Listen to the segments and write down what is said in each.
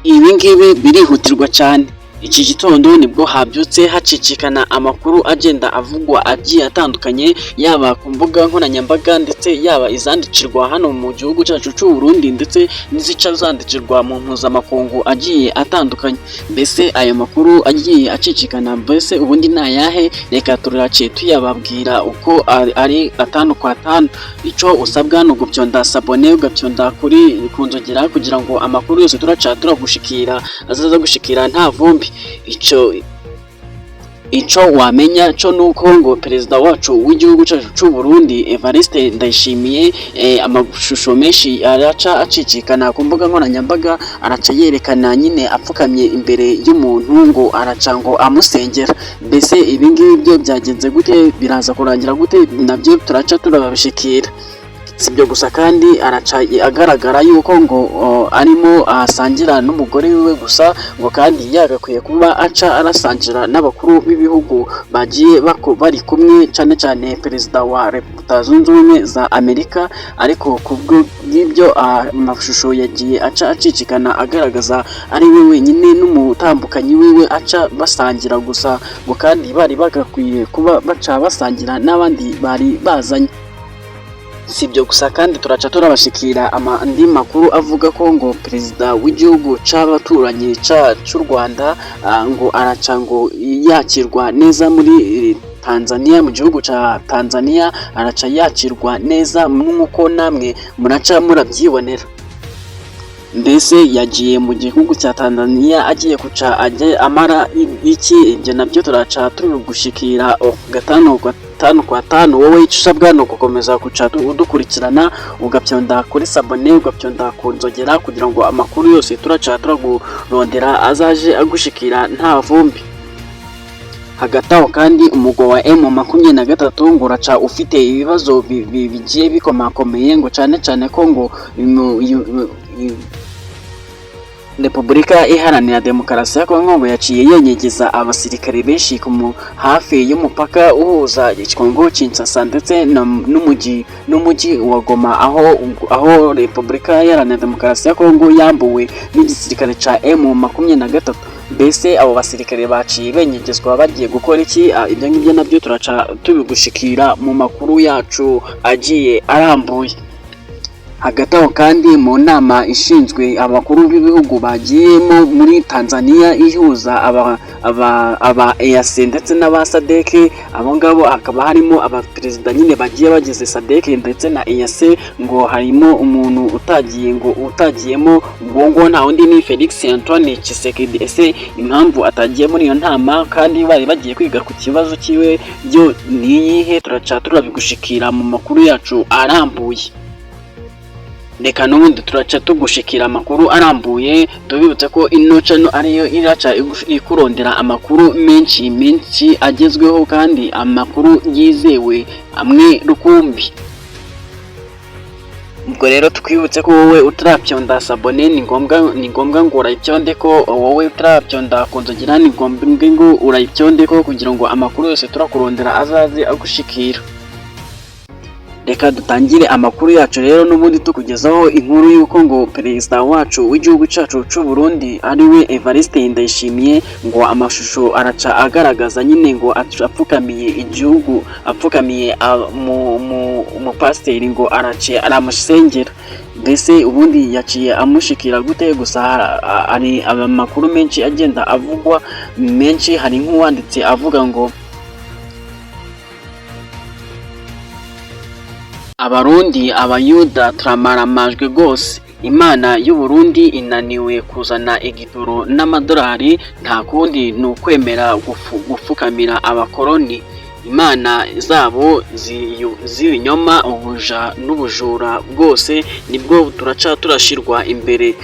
Ibi ngibi birihutirwa cyane. Iki gitondo nibwo habyutse hacicikana amakuru agenda avugwa agiye atandukanye, yaba ku mbuga nkoranyambaga ndetse yaba izandikirwa hano mu gihugu cyacu cy'u Burundi ndetse n'izica zandikirwa mu mpuzamakungu agiye atandukanye. Mbese ayo makuru agiye acicikana mbese ubundi ni ayahe? Reka turace tuyababwira uko ari atanu kwa tanu. Icyo usabwa ni ugupyonda s'abonner, ugapyonda kuri ku nzogera kugira ngo amakuru yose turaca turagushikira azaza gushikira nta vumbi. Icyo wamenya cyo nuko ngo perezida wacu w'igihugu cyacu cy'u Burundi Evariste Ndayishimiye, amashusho menshi araca acicikana ku mbuga nkoranyambaga, araca yerekana nyine apfukamye imbere y'umuntu, ngo araca ngo amusengera. Mbese ibi ngibi byo byagenze gute? Biraza kurangira gute? Nabyo turaca turabishikira. Si ibyo gusa kandi, araca agaragara yuko ngo arimo asangira n'umugore wiwe gusa, ngo kandi yagakwiye kuba aca arasangira n'abakuru b'ibihugu bagiye bari kumwe, cyane cyane perezida wa Leta Zunze Ubumwe za Amerika. Ariko kubw'ibyo amashusho yagiye aca acicikana agaragaza ari we wenyine n'umutambukanyi wiwe aca basangira gusa, ngo kandi bari bagakwiye kuba baca basangira n'abandi bari bazanye. Si ibyo gusa kandi, turaca turabashikira andi makuru avuga ko ngo perezida w'igihugu c'abaturanyi c'u Rwanda ngo araca ngo yakirwa neza muri Tanzania, mu gihugu ca Tanzania araca yakirwa neza nk'uko namwe muraca murabyibonera. Mbese yagiye mu gihugu cya Tanzania agiye kuca ajye amara iki? Ibyo nabyo turaca tubigushikira gatanu gatanu kwa tanu. Wowe icyo usabwa ni ugukomeza guca udukurikirana, ugapyonda kuri s'abonner, ugapyonda ku nzogera kugira ngo amakuru yose turaca turagurondera azaje agushikira nta vumbi. Hagati aho kandi, umugwi wa M23 ngo uraca ufite ibibazo bigiye bikomakomeye, ngo cyane cyane ko ngo Repubulika Iharanira Demokarasi ya Kongo ngo yaciye yenyegeza abasirikare benshi ku hafi y'umupaka uhuza Kongo Kinshasa ndetse n'umujyi wa Goma, aho Repubulika Iharanira Demokarasi ya Kongo yambuwe n'igisirikare ca M23. Mbese abo basirikare baciye benyegezwa bagiye gukora iki? Ibyo ngibyo nabyo turaca tubigushikira mu makuru yacu agiye arambuye. Hagati aho kandi, mu nama ishinzwe abakuru b'ibihugu bagiyemo muri Tanzania ihuza aba EAC ndetse n'aba SADC, abo ngabo hakaba harimo abaperezida nyine bagiye bagize SADC ndetse na EAC, ngo harimo umuntu utagiye, ngo utagiyemo ngo nta wundi ni Felix Antoine Tshisekedi. Ese impamvu atagiye muri iyo nama kandi bari bagiye kwiga ku kibazo cyiwe byo ni iyihe? Turaca turabigushikira mu makuru yacu arambuye. Reka n'ubundi turaca tugushikira amakuru arambuye. Tubibutse ko ino channel ariyo iraca ikurondera amakuru menshi menshi agezweho kandi amakuru yizewe amwe rukumbi. Ubwo rero twibutse ko wowe utarapyonda s'abonner, ni ngombwa ngo urayipyonde, ko wowe utarabyonda ku nzogera, ni ngombwa ngo urayipyonde ko kugira ngo amakuru yose turakurondera azaze agushikira. Reka dutangire amakuru yacu rero n'ubundi tukugezaho inkuru y'uko ngo perezida wacu w'igihugu cyacu cy'u Burundi ariwe Evariste Ndayishimiye, ngo amashusho araca agaragaza nyine ngo apfukamiye igihugu, apfukamiye umupasiteri, ngo arace aramusengera. Mbese ubundi yaciye amushikira gute? Gusa hari amakuru menshi agenda avugwa menshi. Hari nk'uwanditse avuga ngo: "Abarundi, Abayuda turamaramajwe rwose. Imana y'u Burundi inaniwe kuzana igitoro n'amadolari, nta kundi ni ukwemera gupfukamira abakoroni, imana zabo z'ibinyoma. Ubuja n'ubujura bwose nibwo turaca turashirwa imbere.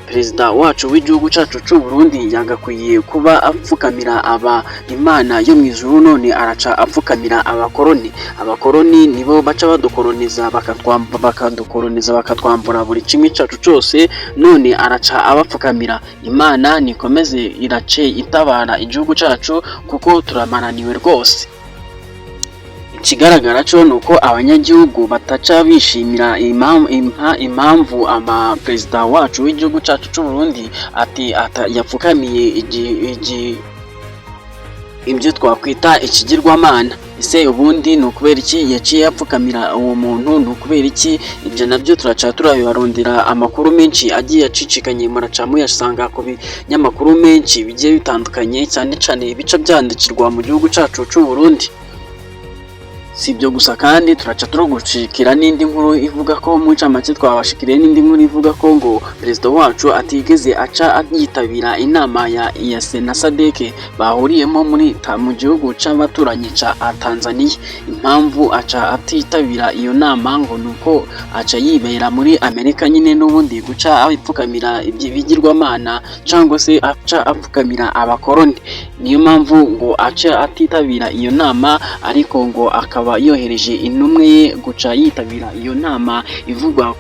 Perezida wacu w'igihugu cyacu cy'u Burundi yagakwiye kuba apfukamira aba Imana yo mu ijuru, none araca apfukamira abakoroni. Abakoroni nibo baca badukoroniza, bakadukoroniza, bakatwambura buri kimwe cyacu cyose, none araca abapfukamira. Imana nikomeze irace itabara igihugu cyacu kuko turamaraniwe rwose." Ikigaragara cyo ni uko abanyagihugu bataca bishimira impamvu ama perezida wacu w'igihugu cyacu cy'u Burundi ati yapfukamiye ibyo twakwita ikigirwamana. Ese ubundi ni ukubera iki yaciye yapfukamira uwo muntu? Ni ukubera iki? Ibyo nabyo turaca turabibarondera. Amakuru menshi agiye acicikanye muraca muyasanga ku binyamakuru menshi bigiye bitandukanye, cyane cyane ibice byandikirwa mu gihugu cyacu cy'u Burundi. Si ibyo gusa kandi, turaca turagushikira n'indi nkuru ivuga ko, mu ncamake twabashikiriye n'indi nkuru ivuga ko ngo perezida wacu atigeze aca yitabira inama ya EAC na SADC bahuriyemo mu gihugu c'abaturanyi ca Tanzania. Impamvu aca atitabira iyo nama ngo nuko aca yibera muri Amerika nyine, n'ubundi guca apfukamira ibigirwamana cyangwa se aca apfukamira abakoroni. Niyo mpamvu ngo aca atitabira iyo nama, ariko ngo akaba yohereje intumwe ye guca yitabira iyo nama ivuga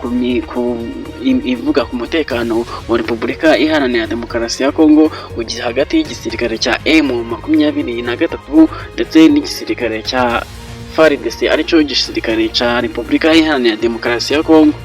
ku mutekano wa Repubulika Iharanira Demokarasi ya Kongo ugize hagati y'igisirikare cya M23 ndetse n'igisirikare cya FARDC, aricyo gisirikare cya Repubulika Iharanira Demokarasi ya Kongo.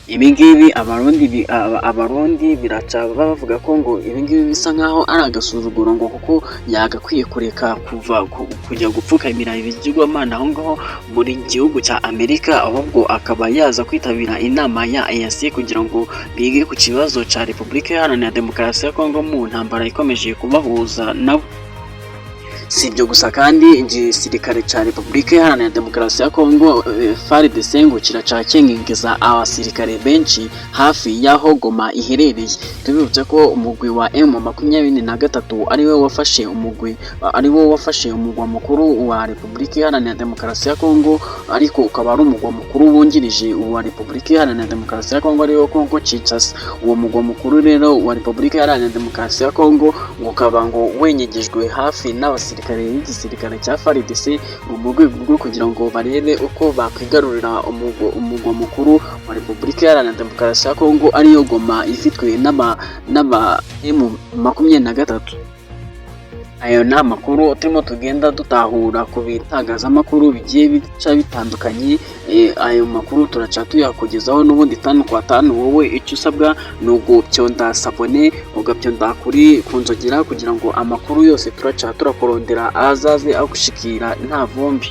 Ibingibi Abarundi biraca bavuga ko ngo ibingibi bisa nkaho ari agasuzuguro, ngo kuko yagakwiye kureka kuva kujya gupfukamira ibigirwamana aho ngaho muri gihugu cya Amerika, ahubwo akaba yaza kwitabira inama ya EAC kugira ngo bige ku kibazo cya Repubulika Iharanira Demokarasi ya Kongo mu ntambara ikomeje kubahuza nabo. Si ibyo gusa kandi, igisirikare cya Repubulika Iharanira Demokarasi ya Kongo, FARDC, ngo kiraca abasirikare benshi hafi y'aho Goma iherereye. Tubibutse ko umugwi wa M23 ariwo wafashe umugwa mukuru wa Repubulika Iharanira Demokarasi ya Kongo, ariko ukaba ari umugwa mukuru wungirije wa Repubulika Iharanira Demokarasi ya Kongo, ariwo Kongo Kinshasa. Uwo mugwa mukuru rero wa Repubulika Iharanira Demokarasi ya Kongo ngo ukaba ngo wenyegejwe hafi n'abasirikare b'igisirikare cya FARDC, ngo mu rwego rwo kugira ngo barebe uko bakwigarurira umugwa mukuru wa Repubulika Iharanira Demokarasi ya Kongo, ariyo Goma ifitwe n'aba M23. Ayo ni amakuru turimo tugenda dutahura ku bitangazamakuru bigiye bica bitandukanye. Ayo makuru turaca tuyakugezaho n'ubundi tanu kwa tanu. Wowe icyo usabwa ni ugupyonda s'abonner, ugapyonda kuri kunzogera, kugira ngo amakuru yose turaca turakurondera azaze agushikira nta vumbi.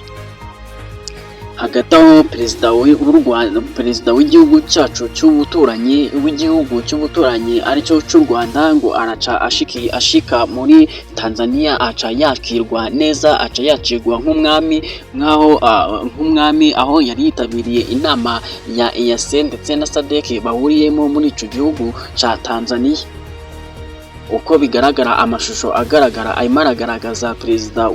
Hagati aho, perezida w'u Rwanda, perezida w'igihugu cyacu cy'ubuturanyi, w'igihugu cy'ubuturanyi aricyo cy'u Rwanda, ngo araca ashika muri Tanzania, aca yakirwa neza, aca yakirwa nk'umwami, nkaho nk'umwami, aho yari yitabiriye inama ya EAC ndetse na SADC bahuriyemo muri ico gihugu ca Tanzania. Uko bigaragara, amashusho agaragara arimo aragaragaza perezida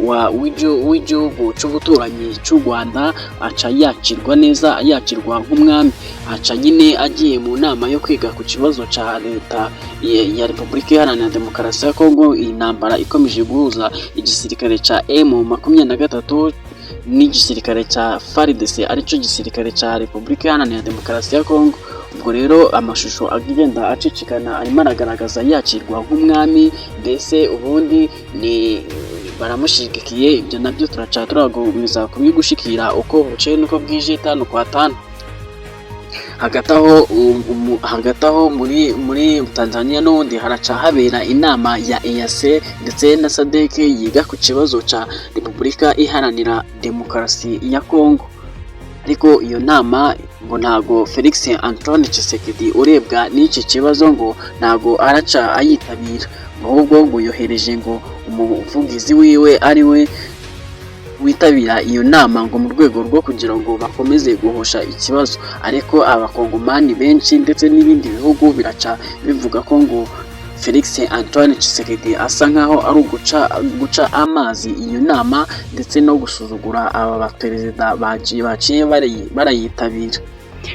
w'igihugu cy'ubuturanyi cy'u Rwanda aca yakirwa neza, yakirwa nk'umwami, aca nyine agiye mu nama yo kwiga ku kibazo cya leta ya Repubulika Iharanira Demokarasi ya Kongo, iyi ntambara ikomeje guhuza igisirikare cya M23 n'igisirikare cya FARDC, aricyo gisirikare cya Repubulika Iharanira Demokarasi ya Kongo. Ubwo rero amashusho agenda acicikana arimo aragaragaza yakirwa nk'umwami, mbese ubundi ni baramushyigikiye. Ibyo nabyo turaca turakomeza kubigushikira uko bukeye n'uko bwije, tanu kwa tanu. Hagati aho muri Tanzania n'ubundi haraca habera inama ya EAC ndetse na SADC yiga ku kibazo cya Repubulika Iharanira Demokarasi ya Kongo, ariko iyo nama ngo ntago Felix Antoine Tshisekedi urebwa n'iki kibazo ngo ntago araca ayitabira, ahubwo ngo yohereje ngo umuvugizi wiwe ari we witabira iyo nama, ngo mu rwego rwo kugira ngo bakomeze guhosha ikibazo. Ariko abakongomani benshi ndetse n'ibindi bihugu biraca bivuga ko ngo Felix Antoine Tshisekedi asa nkaho ari guca amazi iyo nama ndetse no gusuzugura aba baperezida baciye barayitabira.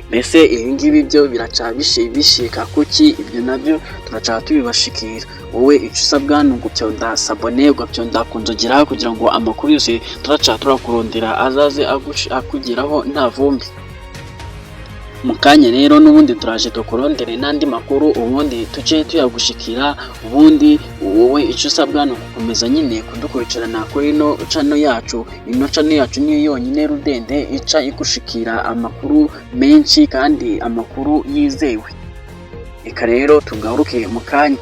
Mbese ibi ngibi byo biraca bishika kuki? Ibyo nabyo turaca tubibashikira. Wowe icyo usabwa ni ugupyonda s'abonner, ugapyonda kunzogera, kugira ngo amakuru yose turaca turakurondera azaze akugeraho nta vumbi. Mu kanya rero n'ubundi turaje tukurondere n'andi makuru, ubundi tuce tuyagushikira. Ubundi wowe icyo usabwa ni ugukomeza nyine kudukurikirana kuri ino channel yacu. Ino channel yacu niyo yonyine rudende ica igushikira amakuru menshi kandi amakuru yizewe. Reka rero tugaruke mu kanya.